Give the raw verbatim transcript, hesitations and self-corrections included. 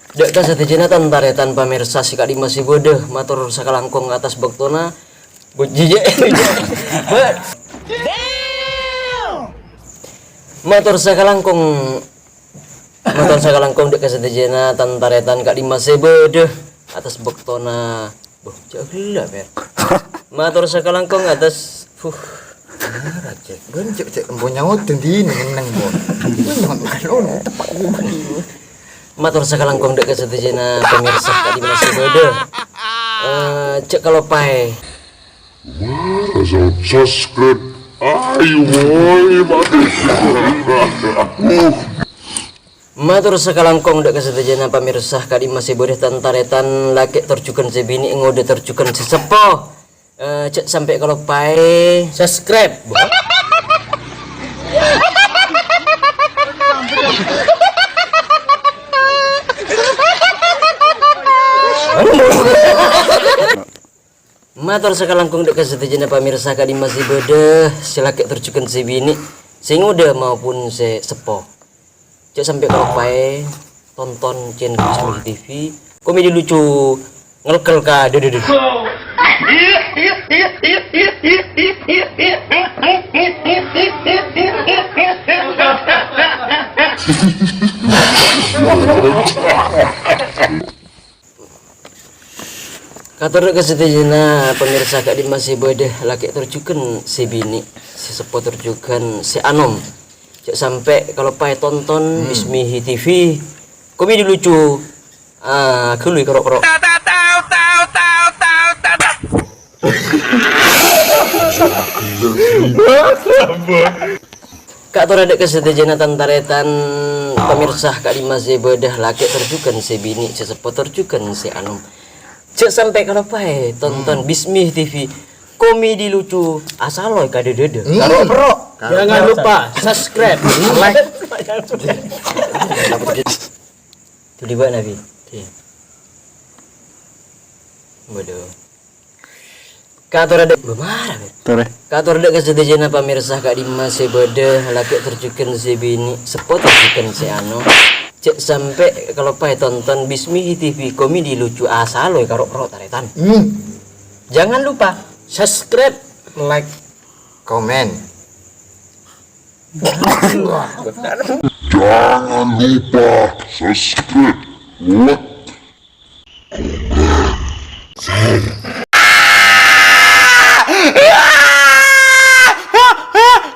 Dâ' ka sadhâjâna tan-tarètan pamirsa sè ka'dimma sè bâdâ, mator sakalangkong atas bâktona. Bu-, jijik. Mator sakalangkong, mator sakalangkong dâ' ka sadhâjâna tan-tarètan ka'dimma sè bâdâ atas bâktona. Boh, jhâ' ghellâ', Pèr. Mator sakalangkong atas, huh. Mara, Cèk. Bân, Cèk, Cèk, embu nyaot dâddhi neng-neng, Bon. Bân, nyaot malolo, tepa' ghu mati. Mator sakalangkong dâ' ka sadhâjâna pamirsa ka'dimma sè bâdâ. Eh, jhâ' kaloppaè. Mara, subscribe. Ayo, boy, mati. Mator sakalangkong dâ' ka sadhâjâna pamirsa ka'dimma sè bâdâ tan-tarètan lakè' tor jhughân sè binè' ngodâ tor jhughân sè seppo. Eh, jhâ' sampè' kaloppaè. Subscribe. Mator sakalangkong dâ' ka sadhâjâna pamirsa ka'dimma sè bâdâ, sè lakè' tor jhughân sè binè', sè ngodâ maupun sè seppo. Jhâ' sampè' kaloppaè tonton channel Bismillah T V, komedi lucu ngelkel ka dâdâ-dâdâ. Kator ka sadhâjâna pamirsa ka'dimma sè bâdâ lakè' tor jhughân sè binè', sè seppo tor jhughân sè anom. Jhâ' sampè' kaloppaè tonton Bismihi T V. Komedi lucu, ah, ghâllu karo'-karo'. Kator dâ' ka sadhâjâna tan-tarètan pamirsa ka'dimma sè bâdâ lakè' tor jhughân sè binè', sè seppo tor jhughân sè anom. Jhâ' sampè' kaloppaè tonton Bismih T V, komedi lucu asaloy ka dâdâ-dâdâ. Karo'-karo'. Jangan lupa subscribe, like. Tuli bâ' Nabi. Waduh. Kator dâ', bâ' mara, Bèr. Torè. Kator dâ' ka sadhâjâna pamirsa ka'dimma sè bâdâ, lakè' tor jhughân sè binè', seppo tor jhughân sè anom. Jhâ' sampè' kaloppaè tonton Bismih T V komedi lucu asaloy karo'-karo' tarètan. Hmm. Jangan lupa subscribe, like, komen. Jangan lupa subscribe, like, komen, share.